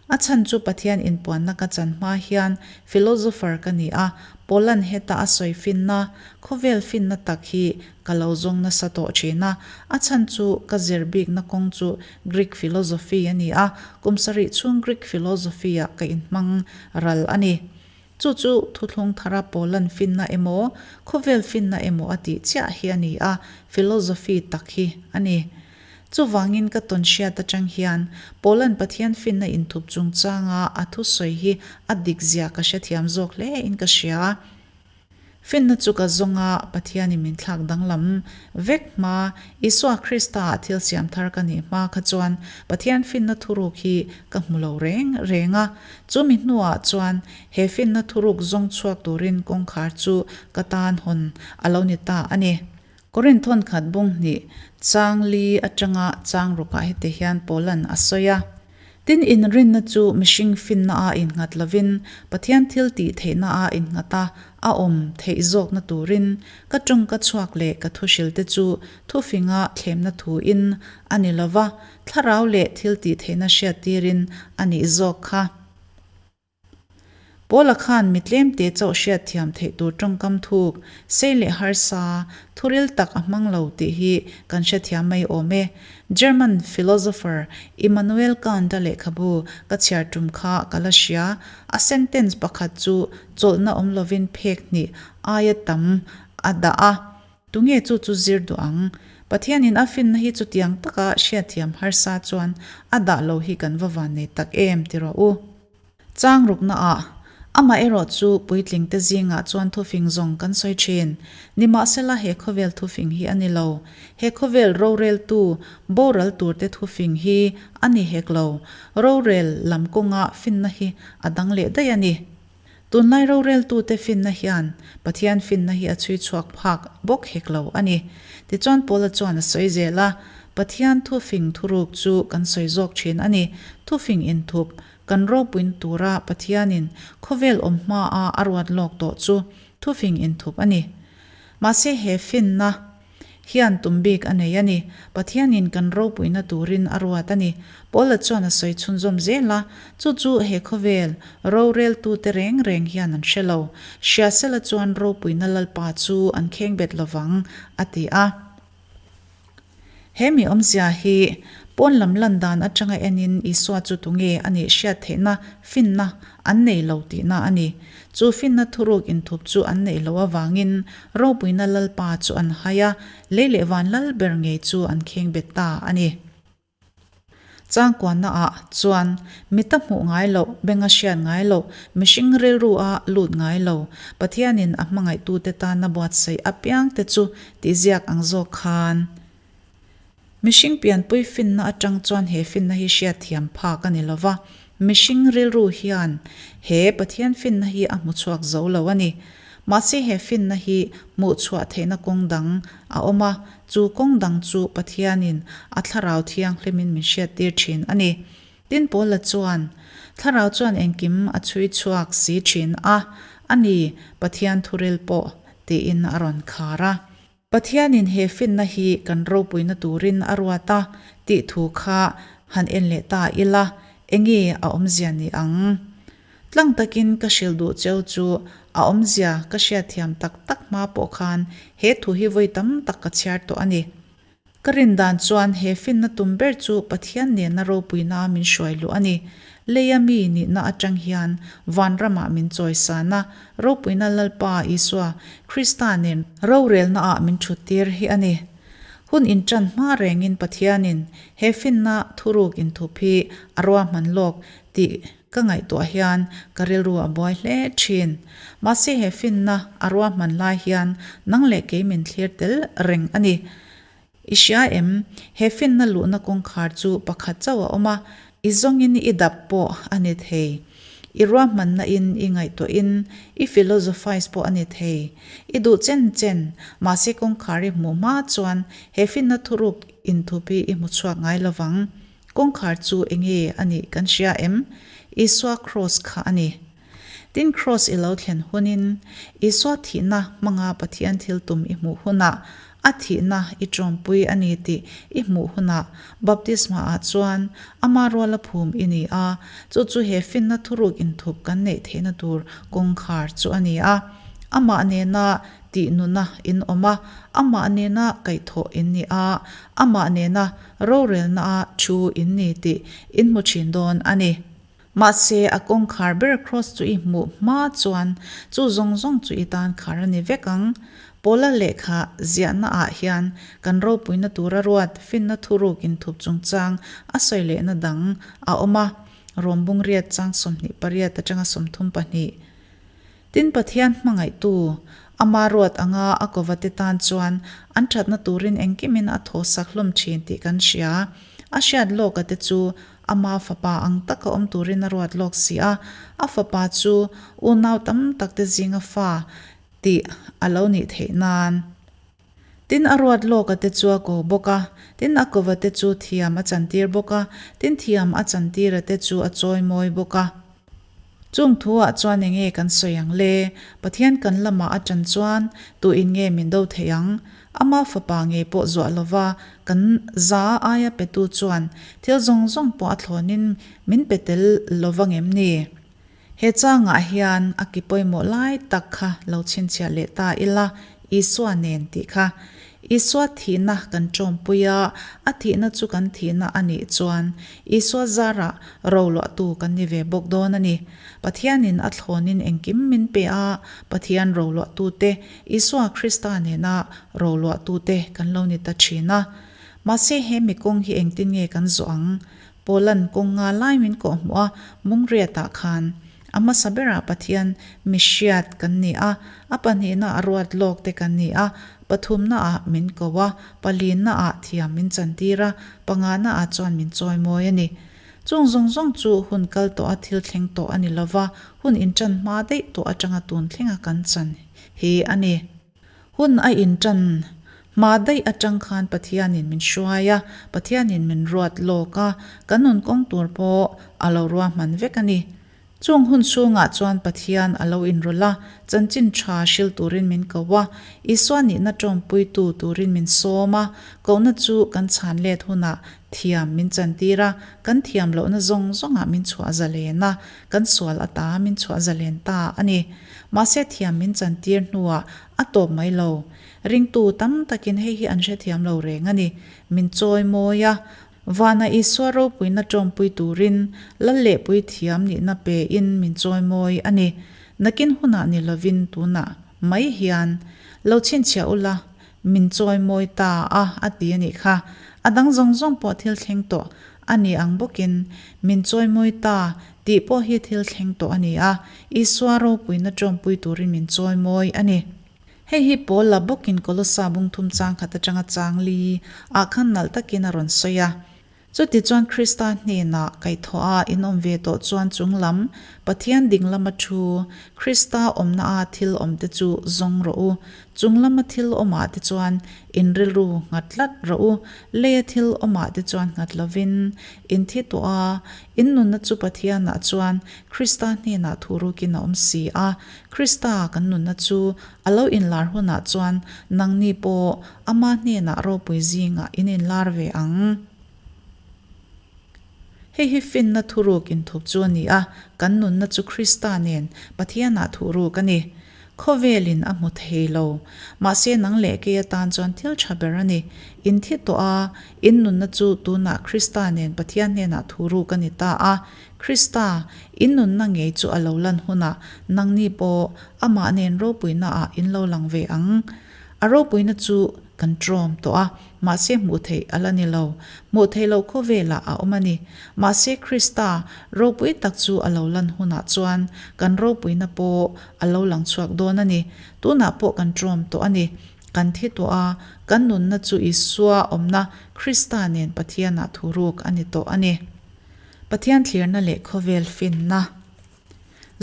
A chhan chu Pathian inpuanna ka chan hma hian philosopher ka ni a, Paula'n heta a sawi finna, khawvel finna tak hi ka lo zawng nasa tawh thin a. A chhan chu ka zir bikna kawng chu Greek philosophy a ni a, kum sarih chhung Greek philosophy-ah ka inhmang ral a ni. Chu chu thuthlung thara Paula'n finna emaw, khawvel finna emaw a tih chiah hi a ni a, philosophy tak hi a ni. Chuvangin ka tawn hriat atang hian Paula'n Pathian finna inthup chungchanga a thusawi hi a dik zia ka hrethiam zawk hle in ka hria. Finna chu ka zawng a, Pathianin min thlak danglam vek hma, Isua Krista-ah thil siam thar ka nih hma kha chuan Pathian finna thuruk hi ka hmu lo reng reng a. Chumi hnuah chuan he finna thuruk zawng chhuak turin kawngkhar chu ka tan hawn a lo ni ta a ni. Korinth thawnkhat bung hnih chang li atanga chang rukah heti hian Paula'n a sawi a, Tin, inrinna chu mihring finna a innghat lovin Pathian thil tih theihna a innghat a, a awm theih zawkna turin ka tawngka chhuak leh ka thuhrilte chu thufinga thlemna thuin a ni lova, thlarau leh thil tih theihna hriattirin a nih zawk kha. Paula khan mi tlemte chauh hriatthiam theih tur tawngkam thuk, sei leh harsa, thuril tak a hmang lo tih hi kan hrethiam mai awm e. German philosopher Immanuel Kant-a lehkhabu ka chhiar tum kha ka la hria. A sentence pakhat chu chawlhna awm lovin phek hnih aia tam a dah a. Tunge chu chu zir duh ang? Pathianin a finna hi chutiang taka hriatthiam harsa chuan a dah lo hi kan va van nei tak em ti rawh u. Chang ruknaah, amah erawh chu puitlingte zingah chuan thufing zawng kan sawi thin. Nimahsela he khawvel thufing hi a ni lo. He khawvel roreltu, boral turte thufing hi a ni hek lo. Rorel lam kawnga finna hi a dang leh daih a ni. Tunlai roreltute finna hian Pathian finna hi a chhui chhuak phak bawk hek lo a ni. Tichuan Paula chuan a sawi zel a, Pathian thufing thuruk chu kan sawi zawk thin a ni. Thufing inthup Kan ropuina tura Pathianin khawvel awm hmaa a ruat lawk tawh chu thufing inthup a ni. Mahse he finna hian tum bik a nei a ni. Pathianin kan ropuina turin a ruat a ni. Paula chuan a sawi chhunzawm zel a, chu chu he khawvel roreltute reng reng hian an hre lo. Hriasela chuan ropuina Lalpa chu an khengbet lovang, a ti a. He mi awmzia hi pawn lam lan dan atanga enin Isua chu tunge a nih hriat theihna finna an nei lo tihna a ni. Chu finna thuruk inthup chu an neih loh avangin ropuina Lalpa chu an hai a, lei leh van lal ber ngei chu an khengbet ta a ni. Changkuanna ah chuan mita hmuh ngai loh, benga hriat ngai loh, mihring rilru a lut ngai lo, Pathianin a hmangaihtute tana buatsaih apiang te chu tihziak ang zawk khan mihring pianpui finna atang chuan he finna hi hriatthiam phak a ni lo va, mihring rilru hian he Pathian finna hi a hmu chhuak zo lo a ni. Mahse he finna hi hmuh chhuah theihna kawng dang a awm a, Chu kawng dang chu Pathianin a Thlarau Thianghlimin min hriattir thin a ni. Tin Paula chuan, Thlarau chuan engkim a chhui chhuak si thin a, a ni, Pathian thuril pawh, tiin a rawn khar a. Pathianin he finna hi kan ropuina turin a ruat a tih thu kha han en leh ta ila, enge a awmzia ni ang? Tlang takin ka hrilh duh cheu chu a awmzia ka hriatthiam tak tak hma pawh khan he thu hi vawi tam tak ka chhiar tawh a ni. Ka rin dan chuan he finna tum ber chu Pathian nena ropuina min hruai luh a ni. Leia mi nihna atang hian vanramah min chawisan a, ropuina Lalpa Isua Krista nen rorelnaah min thuttir hi a ni. Hun intan hma rengin Pathianin he finna thuruk inthup hi a ruahman lawk tih ka ngaihtuah hian ka rilru a buai hle thin. Mahse he finna a ruahman lai hian nang leh kei min thlir tel reng a ni. I hria em? He finna luhna kawngkhar chu pakhat chauh a awm a, i zawngin i dap pawh a ni thei. I ruahmanna in i ngaihtuahin i philosophise pawh a ni thei. I duh chen chen, mahse kawngkhar i hmuh hma chuan he finna thuruk inthup hi i hmu chhuak ngai lovang. Kawngkhar chu enge a nih kan hria em? Isua Kraws kha a ni. Tin Kraws i lo thlen hunin, Isua thihna hmanga Pathian thil tum i hmuh hunah, a thihna i tawmpui a ni tih i hmuh hunah baptisma ah chuan ama ruala phum i ni a, chu chu he finna thuruk inthup kan neih theihna tur kawngkhar chu a ni a. Amah nena tih nuna in awm a, amah nena kaihthawh in ni a, amah nena rorelna a thu in ni tih in hmu thin dawn a ni. Mahse, a kawngkhar ber Kraws chu i hmuh hma chuan chu zawng zawng chu i tan khar a ni vek ang. Paula lehkha ziahna ah hian kan ropuina tura ruat finna thuruk inthup chungchang a sawi lehna dang a awm a, Rom bungriat chang 28 atanga 32. Tin, Pathian hmangaihtu, ama ruat anga a kovate tan chuan an thatna turin engkimin a thawsak hlawm thin tih kan hria. A hriat lawka te chu ama fapa ang taka awm turin a ruat lawk si a, a fapa chu unau tam tak te zinga fa tih a lo nih theih nan. Tin, a ruat lawka te chu a ko bawk a, tin, a kova te chu thiam a chantir bawk a, tin, thiam a chantira te chu a chawimawi bawk a. Chung thuah chuan enge kan sawi ang le? Pathian kan lamah a ṭan chuan tuin nge min do thei ang? Ama fapa ngei pawh zuah lova kan za aia petu chuan thil zawng zawng pawh a thlawnin min pe tel lova ngem ni? He changah hian a ki pawimawh lai tak kha lo chhinchhiah leh ta ila, Isua nen tih kha. Isua thihna kan ṭawmpui a, a thihna chu kan thihna a nih chuan Isua zarah roluahtu kan ni ve bawk dawn a ni. Pathianin a thlawnin engkim min pe a, Pathian roluahtute, Isua Krista nena roluahtute kan lo ni ta ṭhin a. Mahse he mi kawng hi engtin nge kan zawh ang? Paula'n kawng nga lai min kawhhmuh a, Mungriatah khan a hmasa berah Pathian mi hriat kan ni a, a pahnihna a ruat lawk te kan ni a, pathumna ah min ko a, palinna ah thiam min chantir a, pangana ah chuan min chawimawi a ni. Chung zawng zawng chu hun kal tawh a thil thleng tawh a ni lova, hun inṭan hma daih tawh aṭanga tun thlenga kan chan hi a ni. Hun a inṭan hma daih aṭang khan Pathianin min hruai a, Pathianin min ruat lawk a, kan nun kawng tur pawh a lo ruahman vek a ni. Chung hun chhungah chuan Pathian a lo inrawlh a, chanchin ṭha hril turin min ko a, Isua nihna ṭawmpuitu turin min sawm a, kohna chu kan chhan let hunah thiam min chantir a, kan thiam lohna zawng zawngah min chhuah zalen a, kan sual ata min chhuah zalen ta a ni. Mahse thiam min chantir hnuah a tawp mai lo. Ringtu tam takin hei hi an hrethiam lo reng a ni. Min chawi mawi a, Vana Isua ropuina tawmpui turin Lal leh Puithiam nihna pein min chawi mawi a ni. Nakin hunah ni lovin tunah mai hian lo chhinchhiah ula min chawi mawi ta a a ti a nih kha. A dang zawng zawng pawh thil thleng tawh a ni ang bawkin min chawi mawi ta tih pawh hi thil thleng tawh a ni a, Isua ropuina tawmpui turin min chawi mawi a ni. Hei hi Paul la bawkin Kolossa bungthum chang khat atanga chang li ah khan nalh takin a rawn sawi a. Chuti chuan Krista hnenah kaihthawh a in awm ve tawh chuan chung lam Pathian ding lama thu Krista awmna a thil awm te chu zawng rawh u. Chung lama thil awmah te chuan in rilru nghat tlat rawh u. Leia thil awmah te chuan nghat lovin in thi tawh a, in nunna chu Pathianah chuan Krista hnenah thu rukin a awm si a. Krista kan nunna chu a lo inlar hunah chuan nangni pawh ama hnenah ropui zingah in inlar ve ang. Hei hi finna thuruk inthup chu a ni a, kan nunna chu Krista nen Pathianah thuruk a ni. Khawvelin a hmu thei lo. Mahse nang leh kei atan chuan thil tha ber a ni. In thi tawh a, in nunna chu tunah Krista nen Pathian hnenah thu ruk a ni ta a. Krista, in nunna ngei chu a lo lan hunah nangni pawh amah nen ropuinaah in lo lang ve ang. A ropuina chu kan ṭawm tawh a, mahse hmuh theih a la ni lo. Hmuh theih loh khawvelah a awm a ni. Mahse Krista ropui tak chu a lo lan hunah chuan kan ropuina pawh a lo lang chhuak dawn a ni. Tunah pawh kan ṭawm tawh a ni. Kan thi tawh a, kan nunna chu Isua awmna Krista nen Pathianah thuruk a ni tawh a ni. Pathian thlirna leh khawvel finna.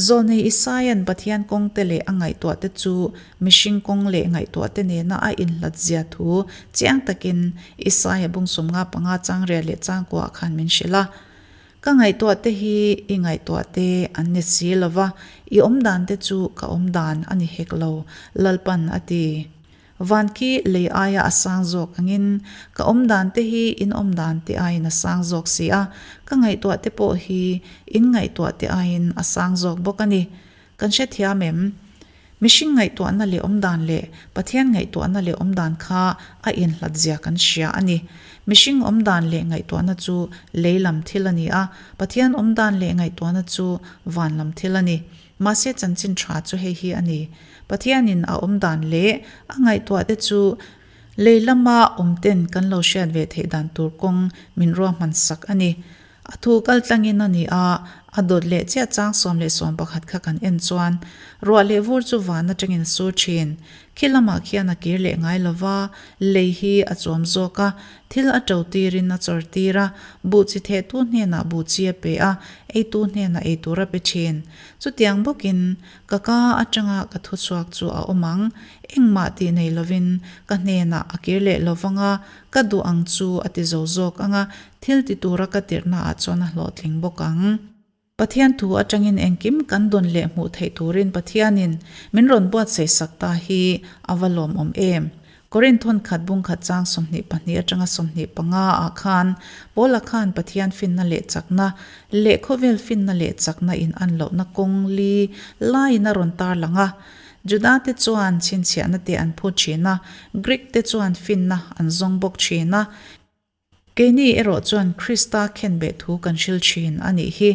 Zawlnei Isaia'n Pathian kawngte leh a ngaihtuahte chu mihring kawng leh ngaihtuahte nena a inhlatzia thu chiang takin Isaia bung 55 changriat leh changkuaah khan min hrilh a. Ka ngaihtuahte hi i ngaihtuahte an ni si lo va, i awmdante chu ka awmdan a ni hek lo, Lalpan a ti. Van khi lei aia a sang zawk angin ka awm dan te hi in awm dan te aiin a sang zawk si a, ka ngaihtuah te pawh hi in ngaihtuah te aiin a sang zawk bawk a ni. Kan hrethiam em? Mihring ngaihtuahna leh awm dan leh Pathian ngaihtuahna leh awm dan kha a inhlat zia kan hria a ni. Mihring awm dan leh ngaihtuahna chu lei lam thil a ni a, Pathian awm dan leh ngaihtuahna chu van lam thil a ni. Mahse chanchin tha chu hei hi a ni, Pathianin a awm dan leh a ngaihtuah te chu lei lama awm ten kan lo hriat ve theih dan tur kawng min ruahman sak a ni. A thu kal tlangin a ni a, a dawt leh chiah chang 11 kha kan en chuan ruah leh vur chu van atangin a sur thin. Khi lamah khian a kir leh ngai lova, lei hi a chuam zawk a, Thil a to tirin a chawr tir a, buh chi thehtu hnenah buh chi a pe a, eitu hnenah ei tur a pe thin. Chutiang bawkin, ka ka atanga ka thuchhuak chu a awm ang, engmah tih nei lovin ka hnenah a kir leh lo vang a, ka duh ang chu a ti zo zawk ang a, thil ti tura ka tirhnaah chuan a hlawhtling bawk ang. Pathian thu atangin engkim kan dawn leh hmuh theih turin Pathianin min rawn buatsaih sak ta hi a va lawmawm em. Korinth hawn khat bung khat chang 22 atanga 25 ah khan Paula khan Pathian finna leh chakna leh khawvel finna leh chakna in an lohna kawng li laiin a rawn tarlang a. Juda te chuan chhinchhiahna te an phut thin a, Greek te chuan finna an zawng bawk thin a. Keini erawh chuan Krista khenbeh thu kan hril thin a nih hi.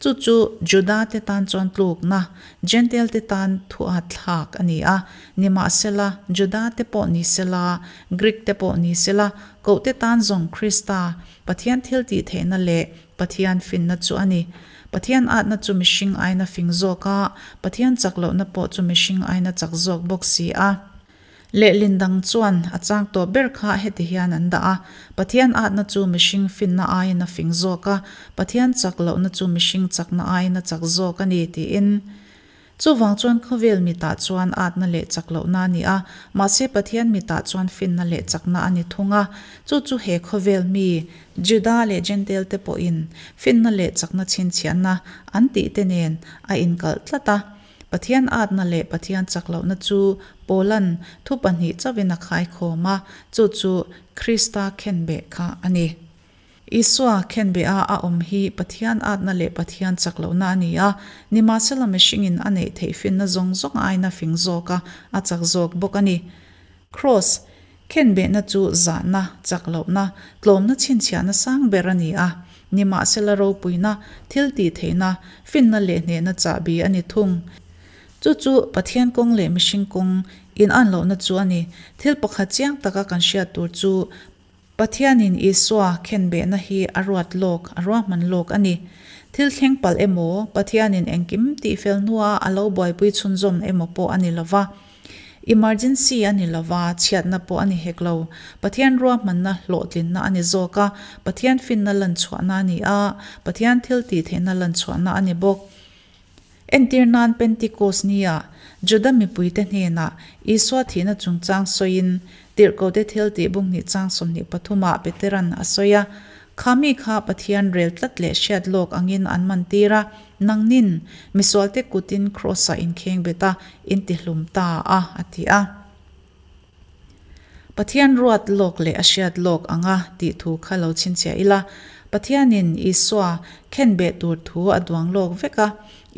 Chu chu Juda-te tan chuan tlukna, Jentail-te tan thuat thlak a ni a. Nimahsela, Juda-te pawh ni sela, Greek-te pawh ni sela, kohte tan zawng Krista, Pathian thiltihtheihna leh Pathian finna chu a ni. Pathian atna chu mihring aina fing zawk a, Pathian chak lohna pawh chu mihring aina chak zawk bawk si a. Lehlin dang chuan a chang tawp ber kha heti hian an dah a, Pathian atna chu mihring finna aiin a fing zawk a, Pathian chak lohna chu mihring chakna aiin a chak zawk a ni, tiin. Chuvang chuan khawvel mitah chuan atna leh chak lohna a ni a, mahse Pathian mitah chuan finna leh chakna a ni thung a. Chu chu he khawvel mi, Juda leh Jentail te pawhin finna leh chakna chhinchhiahna an tihte nen a inkalh tlat a. Pathian atna leh Pathian chak lohna chu Paula'n thu pahnih chauhin a khaikhawm a, chu chu Krista khenbeh kha a ni. Isua khenbeha a awm hi Pathian atna leh Pathian chak lohna a ni a, nimahsela mihringin a neih theih finna zawng zawng aiin a fing zawk a, a chak zawk bawk a ni. Kraws khenbehna chu zahna, chak lohna, tlawmna chhinchhiahna sang ber a ni a. Nimahsela ropuina, thil tihtheihna, finna leh hnehna chahbi a ni thung. Chu chu Pathian kawng leh mihring kawng inan lohna chu a ni. Thil pakhat chiang taka kan hriat tur chu Pathianin Isua khenbehna hi a ruat lawk, a ruahman lawk a ni. Thil thleng palh emaw, Pathianin engkim tihfel hnua a lo buaipui chhunzawm emaw pawh a ni lo va. Emergency a ni lo va, chhiatna pawh a ni hek lo. Pathian ruahmanna hlawhtlinna a ni zawk a, Pathian finna lanchhuahna a ni a, Pathian thil tihtheihna lanchhuahna a ni bawk. Entir nan Pentecost nia Juda mipuite hnenah Isua thihna chungchang sawiin Tirhkote thil tih bunghnih chang 23 ah Peteran a sawi a, Kha mi kha Pathian rel tlat leh hriat lawk angin an man tir a, nangnin misualte kutin Kraws-ah inkheng bet a, intihlum ta a, a ti a. Pathian ruat lawk leh a hriat lawk anga tih thu kha lo chhinchhiah ila, Pathianin Isua khenbeh tur thu a duang lawk vek a.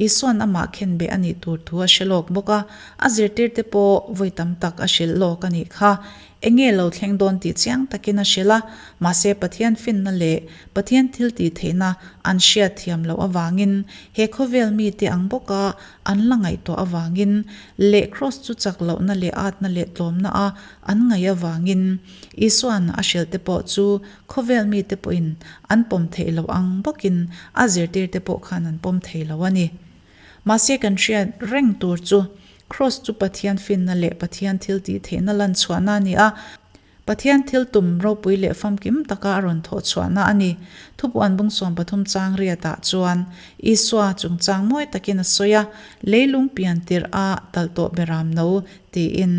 Isua'n amah khenbeh a nih tur thu a hre lawk bawk a, a zirtirte pawh vawi tam tak a hrilh lawk a nih kha. Enge lo thleng dawn tih chiang takin a hrilh a, mahse Pathian finna leh Pathian thiltih theihna an hriat thiam loh avangin he khawvel mite ang bawka an la ngaihtuah avangin leh Kraws chu chak lohna leh atna leh tlawmna a an ngaih avangin Isua'n a hrilhte pawh chu khawvel mite pawhin an pawm theih loh ang bawkin a zirtirte pawh khan an pawm thei lo a ni. Mahse kan hriat reng tur chu Kraws chu Pathian finna leh Pathian thiltih theihna lan chhuahna a ni a, Pathian thil tum ropui leh famkim taka a rawn thawh chhuahna a ni. Thupuan bung 13 chang riatah chuan Isua chungchang mawi takin a sawi a, Leilung pian tirh a talh tawh beram no, tiin.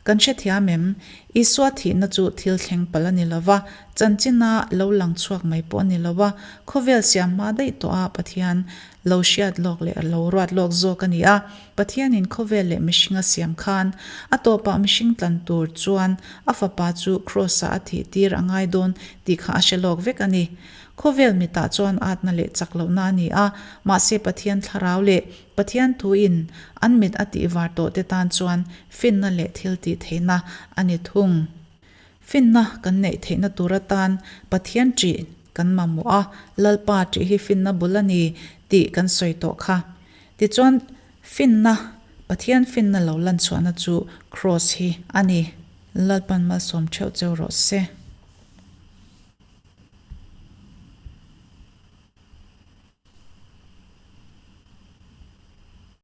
Kan hrethiam em? Isua thihna chu thil thleng palh a ni lo va, chanchina lo lang chhuak mai pawh a ni lo va, khawvel siam hma daih tawh a Pathian lo hriat lawk leh lo ruat lawk zawk a ni a. Pathianin khawvel leh mihring a siam khan a tawpah mihring tlan tur chuan a fapa chu Kraws-ah a thih tir a ngai dawn tih kha a hre lawk vek a ni. Khawvel mitah chuan atna leh chak lohna a ni a, mahse Pathian thlarau leh Pathian thuin an mit a tih var tawh te tan chuan finna leh thil tih theihna a ni thung. Finna kan neih theihna tur atan Pathian ṭih kan mamawh a, Lalpa ṭih hi finna bul a ni tih kan sawi tawh kha. Tichuan, finna, Pathian finna lo lan chhuahna chu Kraws hi a ni. Lalpan malsawm theuh cheu rawh se.